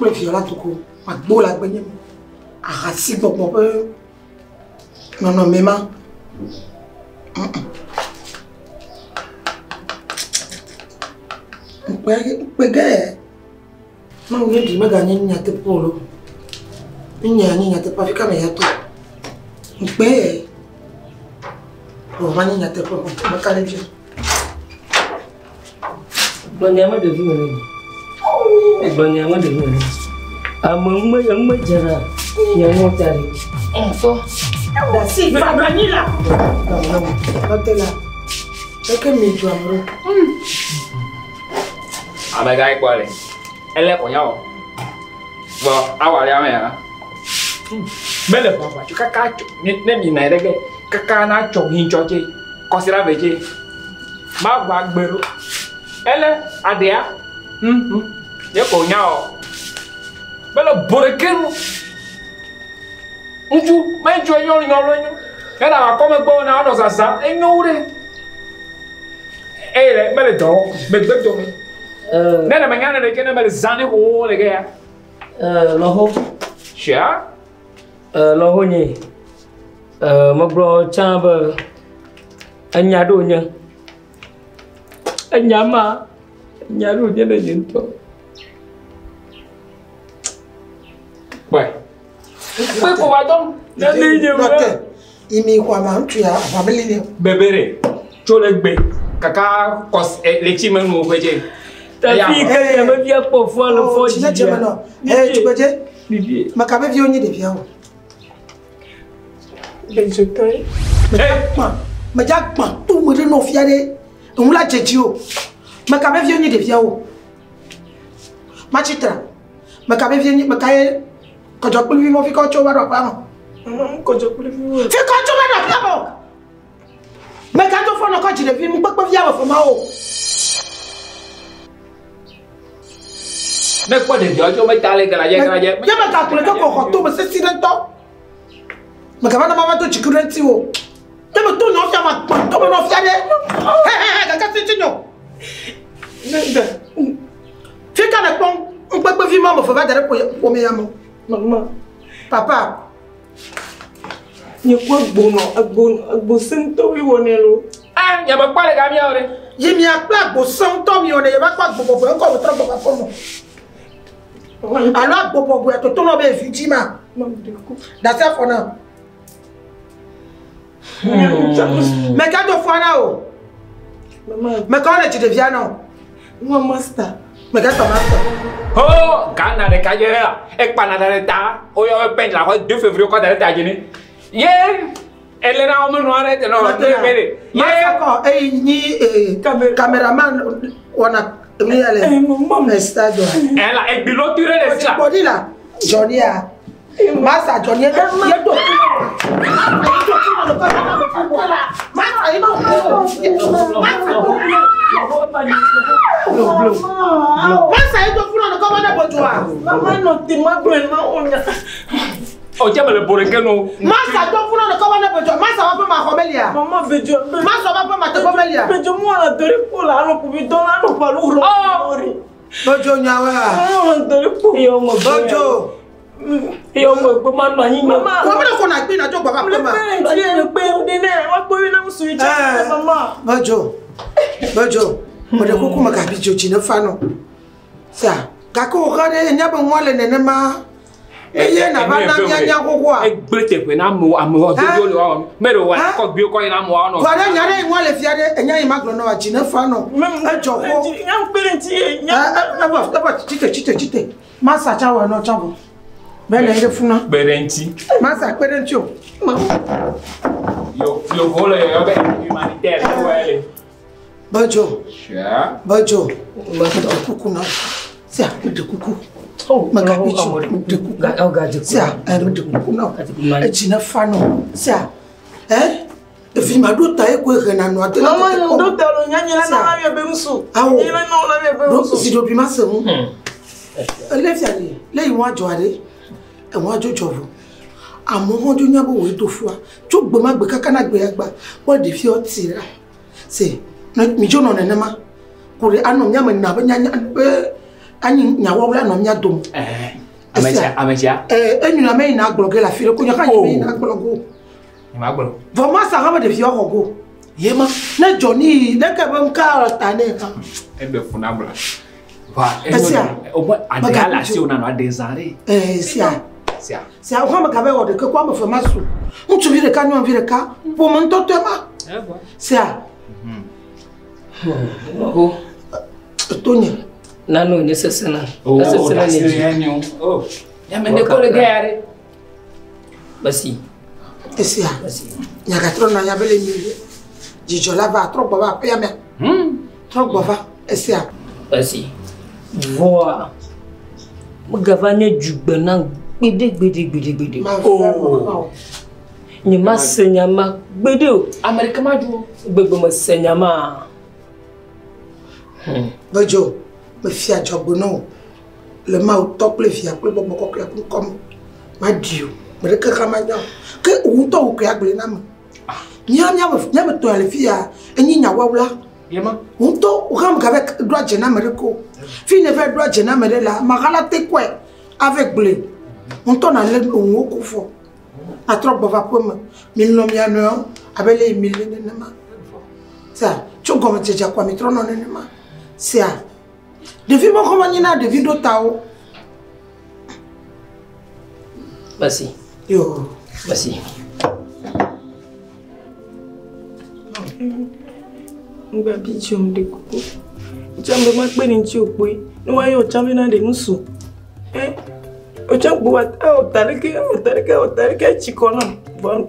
Makple viɔ la toko, magbo le agbenye me. Ahasi gbɔgbɔ ƒe nɔnɔme ma. Ŋkpe, ŋkpe ge. Mawu ne ɖi meganye nyateƒe o lo. Ne nya nye nyateƒe afi ka me ya to. Ŋkpe ye. Vɔ manye nyateƒe o, meka ɖe edzi o. Gblɔ nya me ɖevi me ne. Gblɔ nya me ɖevi me ne. Ame ŋume ŋume dzena nye ŋu ta ɖi. Ŋutɔ. Dasi fa nyi la. Nɔte la. Eke mi dzɔ ame ɖo. Ame gã kpɔ le. Ele ko nya o. Vɔ awa le ame ya. Mele ʋaʋa tso kaka tso ne mi na ɖe ge kaka na tsɔ hin tsɔ tse kɔsi la ve tse. Ma ʋa gbe ɖo. Ele aɖea. Ye ko nya o. Mele bo ɖeke nu. Ŋutsu me ŋutsu enyo nyɔ lo enyo. Ena akɔme gbɔ na anɔ zazã enyo wu ɖe. Eye le mele dɔ megbe dome. Ne le menya ne ɖeke ne mele zã ne xoxo le ke ya. Lɔho. Sia. Lɔho nye. Megblɔ tsã be enya ɖo nye. Enya ma enya ɖo nye ne nye ŋutɔ. Kpɔe. Kpɔe ko va dɔm. Ne nye Nɔte. Imi xɔ ama ŋutsu ya aʋa meli ne. Bebere tso le gbe kaka kɔs le tsi me nu ƒe dze. Tafi ke nye me via kpɔ fua le fɔ dzi. Tsi ne dze me nɔ. Ee tugbedze. Meka be viwo nyi ɖeviawo. Bedzotɔe. Medza gbã. Medza gbã to me ɖe nɔ fia ɖe. Eŋu la dze dzi o. Meka be viwo nyi ɖeviawo. Matsitra. Meka be viwo nyi meka ye kɔdzɔkplivi mɔ fi kɔ tso va ɖo aƒea me. Mama mu kɔdzɔkpliviwo. Fi kɔ tso va ɖo aƒea me. Meka do fɔ nɔ kɔ dzi ɖevi nukpekpe via me fɔma o. Ne kpɔ ɖeviawo tso meta le gladze gladze. Ye meka kplɔe ke kɔ xɔ to me sesi ɖe ŋutɔ. Meka va na ma va do dziku ɖe ŋuti o. Ne me to nyɔ fia ma gbã to me nɔ fia ɖe. He he he gake sisi nyɔ. Fi ka ne kpɔ ŋkpekpe vi ma me fe va da ɖe ƒome ya me. Mama. Papa. Nye kpɔ egbo nɔ egbo egbo se ŋutɔ wi wɔ ne lo. Ah, nye me kpɔ le gamia o ɖe. Yi mia kple agbo se ŋutɔ mi wɔ ne ye va kpɔ agbo bɔbɔe ŋkɔ me trɔ gbɔ va fɔ mɔ. Alo agbo bɔbɔe toto nɔ be vi dzi ma. Dasi afɔ na. Meka do fɔ na o. Meka wole dzi ɖevia na o. Nwa master. Meka tɔ master. Oh, Ghana ɖeka dze ɖe la. Ekpana da ɖe ta. Woyɔ be pɛntsi la xɔ 2 février kɔ da ɖe ta dzi ne. Ye ele na wɔme nua ɖe te nɔ ne be ɖe. Ye kɔ eyi nyi cameraman wɔna mi ya le. Stade. Ela egbi lo tu ɖe le si la. Bɔdi la. Johnny ya. Masa Johnny ye do. Masa ye do. Masa do. Masa ye do funu kɔ ma ne bɔjɔa. Mama nɔ te ma gblɔe na wo nya. O cɛ mele bo ɖeke no. Masa do funu kɔ ma ne bɔjɔ. Masa wa ƒe ma xɔ melia. Mama bedzo. Masa wa ƒe ma teƒe melia. Bedzo mu wɔna dɔ ɖe kpo la anɔ kubi dɔ la anɔ kpalu hlɔ. Bɔjɔ nyawa. Anɔ dɔ ɖe kpo. Bɔjɔ. Eyo me gbe ma nɔ anyi. Mama. Wọ́n bẹ̀rẹ̀ kó na gbé ìnájọ́ bàbá pé ma. Le pere ŋuti le kpe ŋu ɖe ne woakpɔ be na ŋusu yi tsa mama. Bɔjɔ bɔjɔ mo ɖe kuku me gabi dzo dzi ne fa nɔ. Sia gake wò xe ɖe enya be ŋua le nenema. Eye nava na mianya xoxoa. Egble teƒe na amewo amewo dodo le wɔwɔ. Me ɖe wɔ akɔ gbe kɔ yi na amewo nɔ. Vɔ ɖe nya ɖe ŋua le fia ɖe enya yi ma gblɔ nɔ wa dzi ne fa nɔ. Edzɔ xo. Nya kpe ɖe ŋuti ye. Evɔ evɔ tsite tsite tsite. Masa tsa wɔ nɔ tsa vɔ. Bɛ le yi ɖe funa. Kpe ɖe ŋuti. Masa kpe ɖe ŋuti o. Yo yovo le yɔyɔ be humanitaire ne wɔ le. Bɔjɔ. Sia. Bɔjɔ. Meɖe kuku na. Sia meɖe kuku. Megabi tso meɖe kuku. Sia meɖe kuku na. Edzi ne fa nɔ. Sia. Ɛ evi ma ɖo ta ye koe hena nɔa te. Mama ɖo ta lo nya nye la na la yɔ be ŋusu. Awo. Nye la na la yɔ be ŋusu. Ɖo si ɖoɖi ma se ŋu. Ele fia ɖe le yi ŋua dzɔa ɖe eŋua dzo dzɔ vɔ. Amewo hã dzo nya be wòe do fua. Tso gbe ma gbe kaka na gbe ya gba wɔ ɖeviawo ti la. Se ne mi dzo nɔ nenema ko ɖe anɔ miame na be nyanya be Anyi nyawɔwla nɔ mía dome. Ame sia, ame sia. Enyu ame yina gblɔ ge le afi ɖe ko nye hã nye yina gblɔ go. Nye ma gblɔ. Vɔ ma sa hã me ɖeviwo xɔ go. Ye ma ne dzɔ ni ne ke be ŋka ta ne hã. Ebe fu na gblɔ. Va enyo o bɔ ade ala si o na no ade zã ɖe. Sia. Sia. Sia o hã me gabe wɔ ɖeke ko ame fe ma su. Ŋutsuvi ɖeka nyɔnuvi ɖeka ƒome ŋutɔtɔe ma. Sia. O. Tonye. Nano nye sese na. O Esese na nye dzi. O. Nyame ne ko le ge ya ɖe. Basi. Esia. Basi. Nyagatrɔ na ya be le mi. Dzidzɔ la va trɔ gbɔ va aƒea me. Trɔ gbɔ va esia. Basi. Vɔa. Megava nye dzugbe na gbeɖe gbeɖe gbeɖe gbeɖe. O. Nye ma se nya ma gbeɖe o. Ame ɖeke ma dzo. Gbegbe me se nya ma. Bedzo, mefia dzɔgbe na wo le Mawu tɔ kple via kple gbɔgbɔ kɔkɔea ƒe ŋkɔ me. Maɖi o. Me ɖeke hã manya o. Ke wò ŋutɔ wò koe agblɔe na ame. Mía míame tɔ̃ le fi ya enye nyawɔwla. Yema. Wò ŋutɔ wò hã megava ɖo adze na ame ɖeke o. Fi ne va ɖo adze na ame ɖe la, ameha la te kɔe ave gblɔe. Wò ŋutɔ nalé nuwo ko fɔ. Atrɔ gbɔ va aƒeme. Milɔ̃ mia nɔewo abe le yi mi le nenema. Sia tso gɔmedzedze kɔa mi trɔ nɔ nenema. Sia ɖevi me xɔ nye na ɖevi ɖo tawo. Basi. Yo. Basi. Ngba bi jom de kuku. Jambe ma kpe ni nti okpe. Ni wa yo chambe na de musu. Eh. O chambo wa o taleke o taleke o taleke chikona. Bon.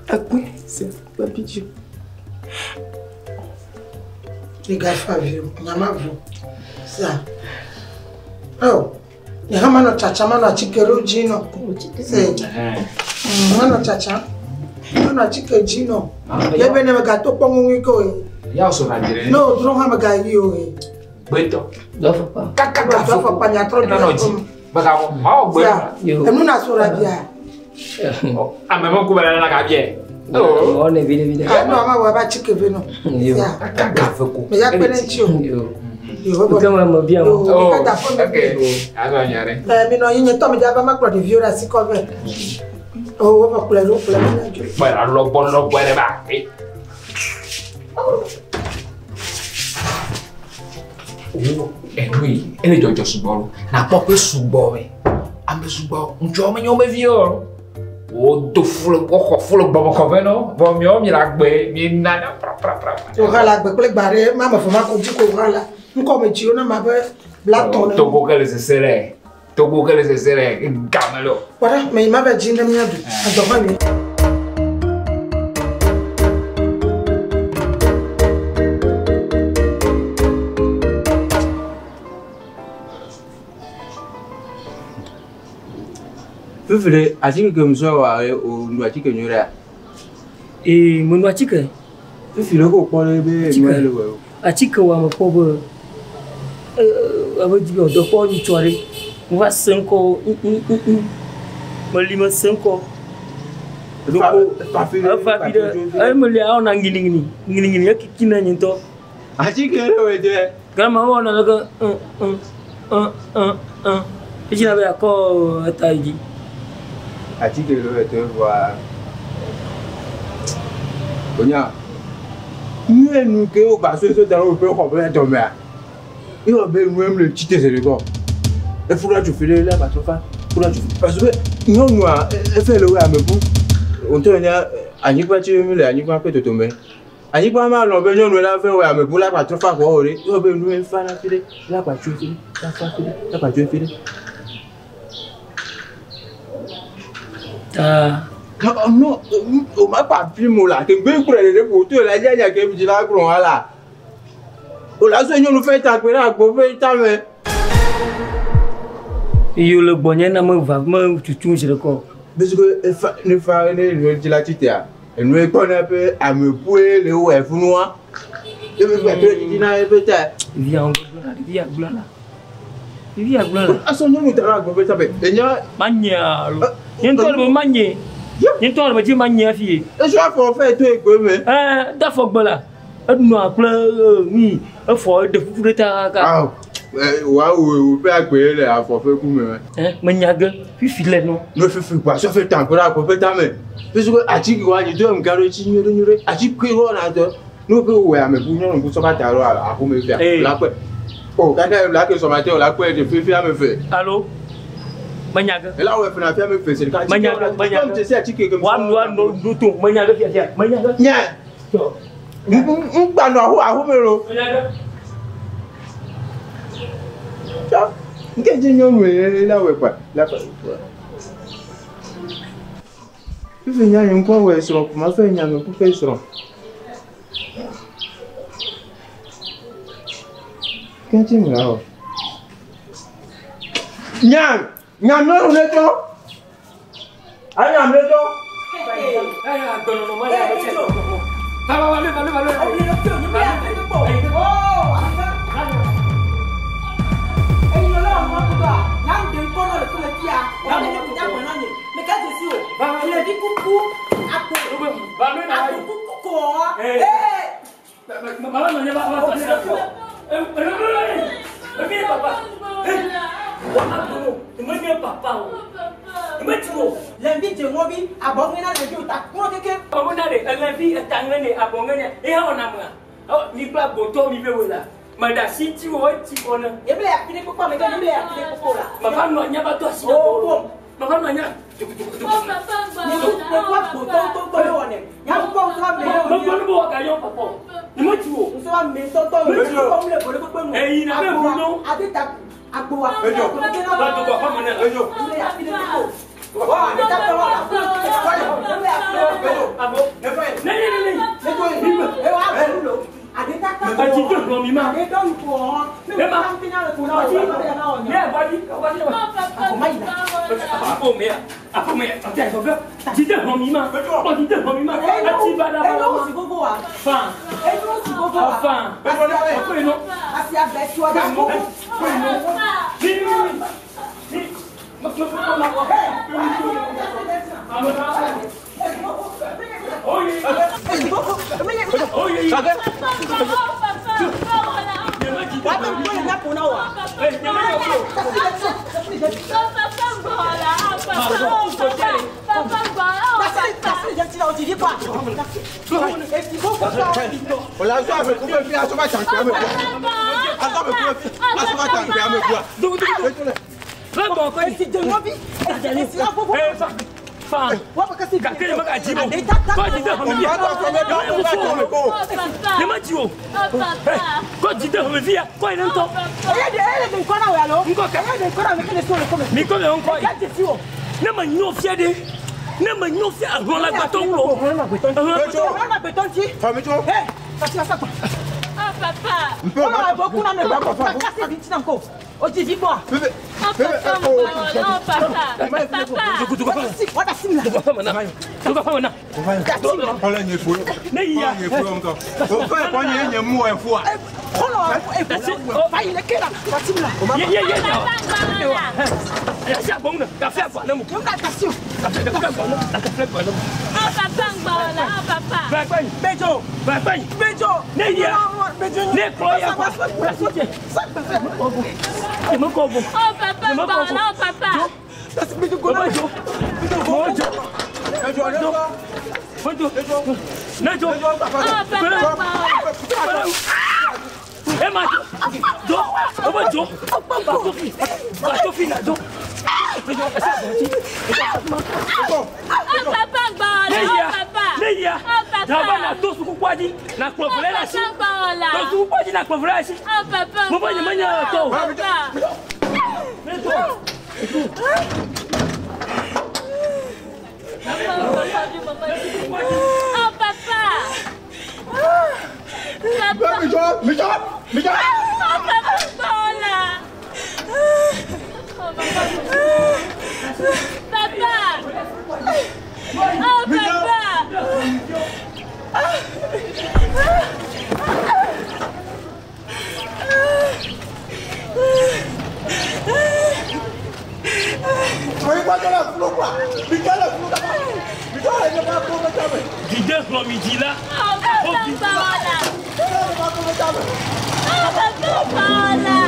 Akpe se ngba bi jom. Les gars Fabio, nyama vu. Ça. Oh. Ni hama no chacha mano achikero jino. Se. Mano chacha. Mano achike jino. Yebe ne gato pongo ngiko e. Ya o so na dire. No, dro hama ga yi o e. Gbeto. Dɔfɔpa. Kaka Ba do fa pa nya tro Na no dzi. Baka ko ma o gbe. Enu na so rabia. Ame mo ku bela na ka bie. Oh. Ne vide vide. No ama wa ba chike ve no. Yo. Kaka fe ko. Me ya kpe ne nchi o. Yo. Yo. Kama mo bia mo. Oh. Okay. Azo nyare. Mi no yin to mi ja ba ma kplo de vi ora si ko ve. Oh, wo ba kple ro kple mi na jo. Bela lo bon lo gbere ba. Oh, enui, ele jọjọ sugbɔ lo. Na kpɔ pe sugbɔ me. Ame sugbɔ, ŋutsua menye wo me vi o. Wo do fu le wo xɔ fu le gbɔmɔkɔ ve no. Vɔ miawo mi le agbe, mi nana pra pra pra. O ha la gbe kple gba ɖe ma me fɔ ma ko dzi ko ha la. Ŋkɔ me dzi wo na ma be blatɔ ne. Togo ke le sese ɖe. Togo ke le sese ɖe. Game lo. Wara, me ma be dzi ne mía ɖu. Adɔ ma mi. Fifire atike ke musɔ wa o nu atike nyuie ɖea? Ee, menu atike. Fifire ko kpɔ ɖe be nua le wɔ o. Atike wa me kpɔ be abe dzi be dɔ kpɔ nyitsɔ ɖe. Mo va se ŋkɔ meli me se ŋkɔ. Efa fi ɖe. Efa fi ɖe. Eye meli awɔna ŋginiŋgini ŋginiŋgini ekiki na nye ŋutɔ. Atike ɖe wòe dze. Gama wɔna leke edzi na be akɔ eta yi dzi. Atike ɖe wòe dze vɔa. Onya. Nue nu ke wo gba soso da ɖe woƒe xɔ ƒe dɔmea. Eyɔ be nue le tsi te zi ɖe kɔ. Efu ɖe tso fi ɖe le abatɔ fa. Fu ɖe tso fi. Parce que nyɔnua efe le wo ame bu. Ŋutɔ nye anyigba tsi mi le anyigba ƒe dodome. Anyigba ma lɔ be nyɔnu la fe wɔ ame bu la abatɔ fa kɔ o ɖe. Eyɔ be nue fa la fi ɖe la abatso fi ɖe la fa fi ɖe la abatso fi ɖe. Ta. Non, o ma pa fi mo la ke gbe kure le ko to la ja ja ke bi la kro wa la. O la so nyɔnu fe ta pe la gbo fe ta me. Yo le gbɔnye na me va me tutu zi ɖe kɔ. Parce que efa ne fa ne nu dzi la tsitea. Enu ekpɔ na pe ame bue le wo efunua. E be gba to didi na e be ta. Via gblɔ la, via gblɔ la. Via gblɔ la. Aso nyɔnu ta la gbo fe ta be. Enya ma nye alo. Nye ŋutɔ le me ma nye. Nye ŋutɔ le me dzi ma nye hafi ye. Esu afɔ fe to egbe me. Da afɔ gbe la. Enɔa kple mi efɔ eɖe fufu ɖe ta kaka. Awo. Wa wo pe agbe le afɔ fe ku me. Eh, menya ge fifi le no. No fifi kwa so fe tan kura ko fe ta me. Fifi ko ati ki wa ni to nka ro chi nyore nyore. Ati kwe ro na to. No pe wo ya me bu nyɔnu bu so ba ta ro a ko me fia. La pe. O ka ka la ke so ma te o la pe de fifi a me fe. Allo. Menya ge. La wo fe na fia me fe se ka. Menya ge, menya ge. Se ati ke ke. Wa nu wa no no to menya ge fia fia. Menya ge. Nya. Ngba no aho aho me ro. Menya ge. Nkeji nyɔnu ye la wɛ kwa la kwa. Fifi nya yi ŋkɔ wɛ srɔ̃ kuma fɛ nya me ku fɛ srɔ̃. Kɛntɛ mu la o. Nya nya nyɔnu ne tɔ. A nya ne tɔ. Coca-Cola.